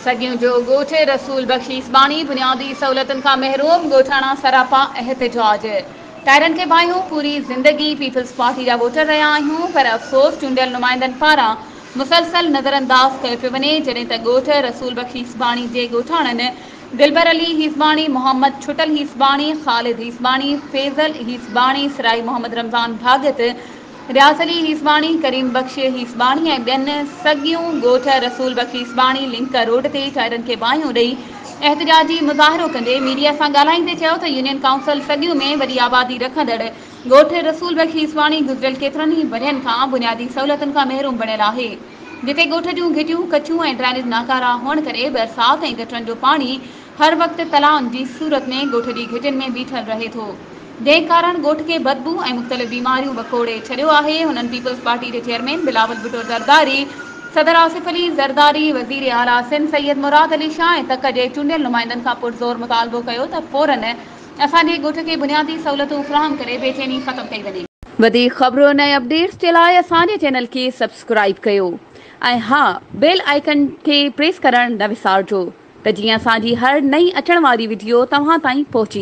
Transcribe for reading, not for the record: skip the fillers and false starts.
صدين جو ڳوٺ رسول بخش عيسباڻي بنيادي سهولتن کان محروم، ڳوٺاڻا سراپا احتجاج، ٽائرن کي باهيون، پوري زندگي پيپلز پارٽي جا ووٽر رهيا آهيون پر افسوس چونڊيل نمائندن پاران مسلسل نظرانداز ڪيو پيو وڃي، جڏهن ته ڳوٺ رسول بخش عيسباڻي جي ڳوٺاڻن دلبر علي هيسباڻي، محمد ڇٽل هيسباڻي، خالد هيسباڻي، فيضل هيسباڻي، سرائي محمد رمضان ڀاڳت، رياض علي هيسباڻي، ڪريم بخش هيسباڻي ۽ ٻين سڳيون ڳوٺ رسول بخش هيسباڻي لنڪ روڊ تي ٽائرن کي باهيون ڏئي احتجاجي مظاهرو ڪندي ميڊيا سان ڳالهائيندي چيو ته يونين ڪائونسل سڳيون ۾ وڏي آبادي رکندڙ ڳوٺ رسول بخش هيسباڻي گذريل ڪيترن ئي ورهين کان بنيادي سهولتن کان محروم بڻيل آهي جتي ڳوٺ جون گهٽيون ڪچيون ۽ ڊرينيج ناڪارا هئڻ ڪري برسات ۽ گٽرن جو پاڻي هر وقت تلائن جي صورت ۾ ڳوٺ جي گهٽين ۾ بيٺل رهي ٿو. جنهن ڪارڻ ڳوٺ کي بدبو ۽ مختلف بيماريون وڪوڙي ڇڏيو آهي، هنن پيپلز پارٽي جي چيئرمين بلاول ڀٽو زرداري، صدر آصف علي زرداري، وزير اعليٰ سنڌ سيد مراد علي شاهه ۽ تڪ جي چونڊيل نمائندن کان پرزور مطالبو ڪيو ته فورن اسان جي ڳوٺ کي بنيادي سهولتون فراهم ڪري بيچيني ختم ڪئي وڃي. وڌيڪ خبرن ۽ اپڊيٽس جي لاء اسان جي چينل کي سبسڪرائيب ڪيو ۽ ها بيل آئيڪن کي پريس ڪرڻ نه وسارجو ته جيئن اسان جي هر نئين اچڻ واري وڊيو توهان تائين پهچي.